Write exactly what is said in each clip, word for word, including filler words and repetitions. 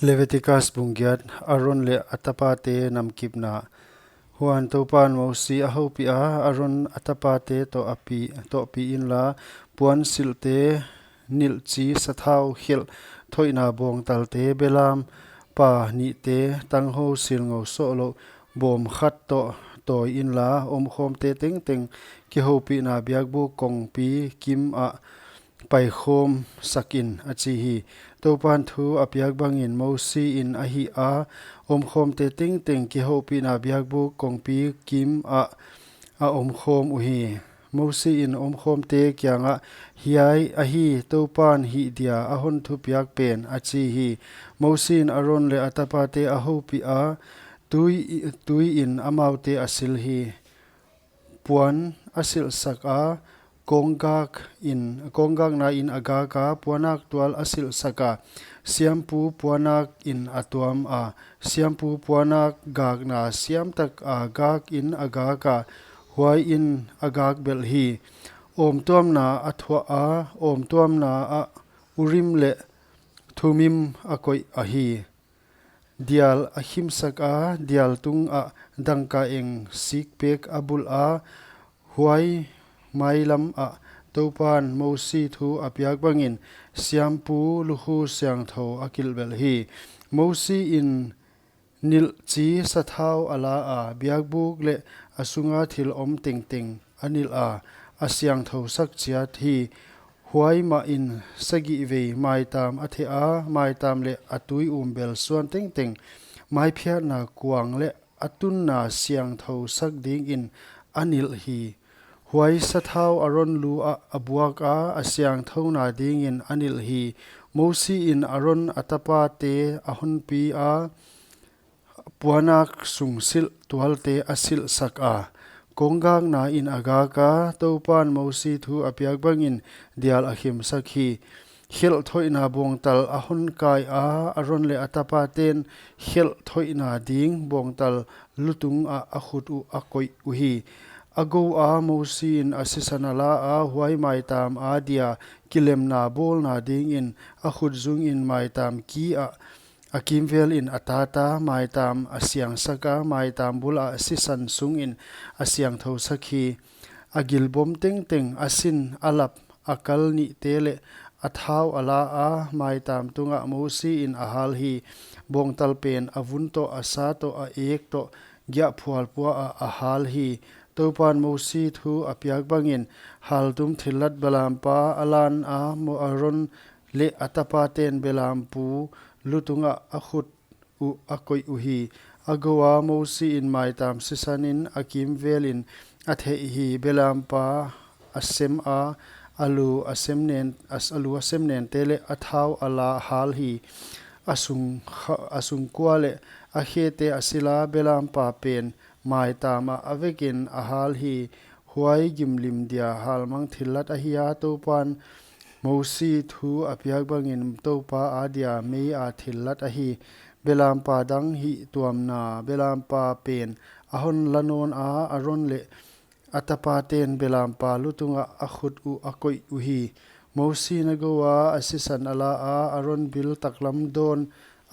Leviticus bung giat. Aron le a tapate namkipna. Huan Toupan Mosi a houpih a, Aron a tapate toh a pi, toh pi inla, puan silhte, nilhchi sathau khelh thoihna bawngtalte, belampa nihte, tanghou silngou sohlouh bawm khat toh tawi inla, omkhawmte tengteng kihoupihna biakbuk kongpi kim ah paikhawm sak in, a chi hi. Toupan thu a piak bangin Mosi in a hih a, omkhawmte tengteng kihoupihna biakbuk kongpi kim ah a omkhawm uhi. Mosi in omkhawmte kiangah, Hiai ahi Toupan hih dia a hon thupiak pen, a chi hi. Mosi in Aron le a tapate a houpih a, tui, tui in amaute a silh hi. Puan a silhsak a, kawnggak in, kawnggakna in a gak a, puanak tual a silhsak a, siampu puanak in a tuam a, siampu puanak gakna siamtak a gak in a gak a, huai in a gak belh hi. Awmtuamna a thuah a, awmtuamna ah Urim le Thumim a koih ahi. Dial a khimsak a, dial tungah dangka eng sikpek a bulh a, huai mailam ah Toupan Mosi thu a piak bangin siampu lukhu siangthou a kilhbelh hi. Mosi in nilhchi sathau a la a, biakbuk le a sunga thil om tengteng a nilh a, a siangthou sak chiat hi. Huai mahin sagih vei maitam a theh a, maitam le a tui um bel suan tengteng, maiphiatna kuang le a tunna siangthou sak dingin a nilh hi. Huai sathau Aron lu ah a buak a, a siangthouna dingin a nilh hi. Mosi in Aron a tapate a honpi a, puanak sung silh tualte a silhsak a, kawnggakna in a gak a, Toupan Mosi thu a piak bangin dial a khimsak hi. Khelh thoihna bawngtal a hon kai a, Aron le a tapaten khelh thoihna ding bawngtal lutung ah a khut uh a koih uhi. A gou a, Mosi in a sisan a la a, huai maitam a dia kilemna bawlna dingin a khut zungin maitam ki ah a kimvel in a tat a, maitam a siangsak a, maitam bul ah sisan sungin a siangthou sak hi. A gilbawm tengteng, a sin, a lap, a kal nihte le a thau a la a, maitam tungah Mosi in a hal hi. Bawngtal pen a vun toh, a sa toh, a ek toh, giahphual pua ah a hal hi. Toupan Mosi thu a piak bangin haltum thillat belampa a lan a, Mo-, Aron le a tapaten belampu lutungah a khut uh a koih uhi. A gou a, Mosi in maitam sisan in a kimvel in a theh hi. Belampa a sem a, a lu a sem nen, a s-, a lu a sem nente le a thau a la hal hi. A sung kha-, a sungkua le a khete a silh a, belampa pen maitam ah a vekin a hal hi. Huai gimlim dia halmang thillat ahi a, Toupan Mosi thu a piak bangin Toupa a dia mei a thillat ahi. Belampa dang hih tuamna belampa pen a hon la nawn a, Aron le a tapaten belampa lutungah a khut uh a koih uhi. Mosi in a gou a, a sisan a la a, Aron bil taklam dawn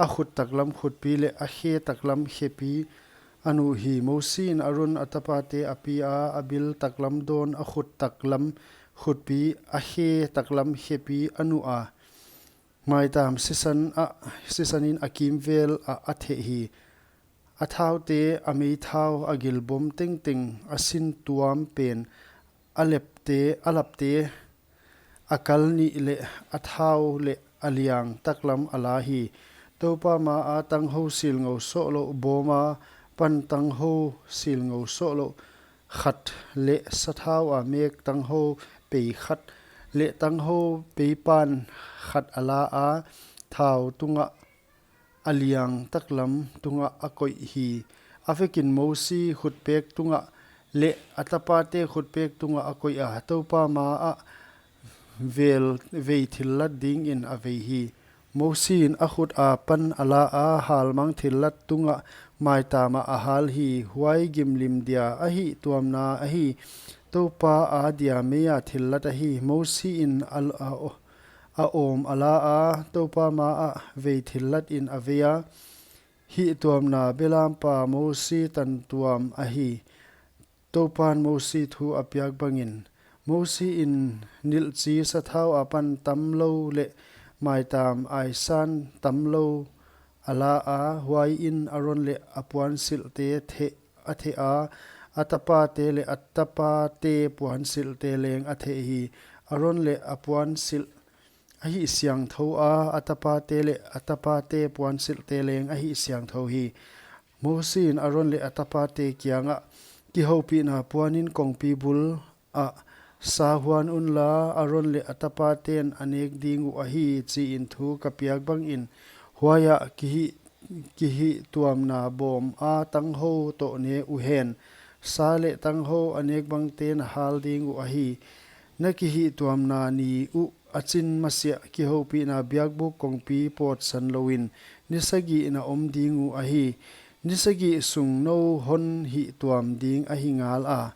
a khut taklam khutpi le a khe taklam khepi a nuh hi. Mosi in Aron a tapate a pi a, a bil taklam dawn a khut taklam khutpi, a khe taklam khepi a nuh a, maitam sisan ah, sisan in a kimvel ah a theh hi. A thaute, a meithau, a gilbawm tengteng, a sin tuam pen, a lepte, a lapte, a kal nih le a thau le a liang taklam a la hi. Toupa ma a tanghou silngou sohlouh bawm a pan tanghou silngou sohlouh khat le sathau a mek tanghou pei khat le tanghou peipan khat a la a, thau tungah a liang taklam tungah a koih hi. A vekin Mosi khutpek tungah le a tapate khutpek tungah a koih a, Toupa ma ah vel vei thillat dingin a vei hi. Mosi in a khut a pan a la a, halmang thillat tungah maitam ah a hal hi. Huai gimlim dia a hih tuamna ahi. Toupa a dia mei a thillat ahi. Mosi in a, a, a awm a la a, Toupa maah vei thillatin a veia, hihtuamna belampa Mosi tantuam ahi. Toupan Mosi thu a piak bangin, Mosi in nilhchi sathau apan tamlou leh maitam aisan tamlou a la a, huaiin Aron leh a puansilhte theh a theh a, a tapate leh a tapate puansilhte leng a theh hi. Aron leh a puansilh a hih siangthou a, a tapate leh a tapate puansilhte leng a hih siangthou hi. Mosi in Aron leh a tapate kiangah, Kihoupihna puanin kongpi bul ah sa huan unla, Aron leh a tapaten a nek ding uh ahi, chiin thu ka piak bangin, huaiah kihih, kihihtuamna bawm a tanghou toh ne uhen. Sa leh tanghou a nek bangte na hal ding uh ahi. Na kihihtuamna ni uh a chin masiah kihoupihna biakbuk kongpi pawtsan louin ni sagih na om ding uh ahi. Ni sagih sung nou hon hihtuam ding ahi ngal a.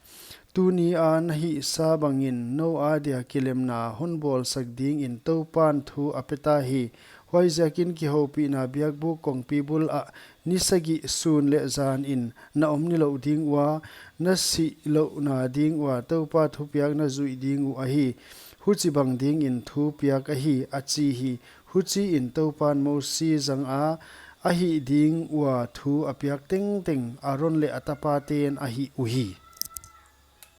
Tuni a na hihsa bangin nou adia kilemna hon bawlsak dingin Toupan thu a peta hi. Huaiziakin kihoupihna biakbuk kongpi bul ah ni sagih sun leh zanin na om nilouh ding ua, na sihlouhna ding ua Toupa thupiak na zuih ding uh ahi. Huchibang dingin thu piak ahi, a chi hi. Huchiin Toupan Mosi zanga a hih ding ua thu a piak tengteng Aron leh a tapaten a hih uhi.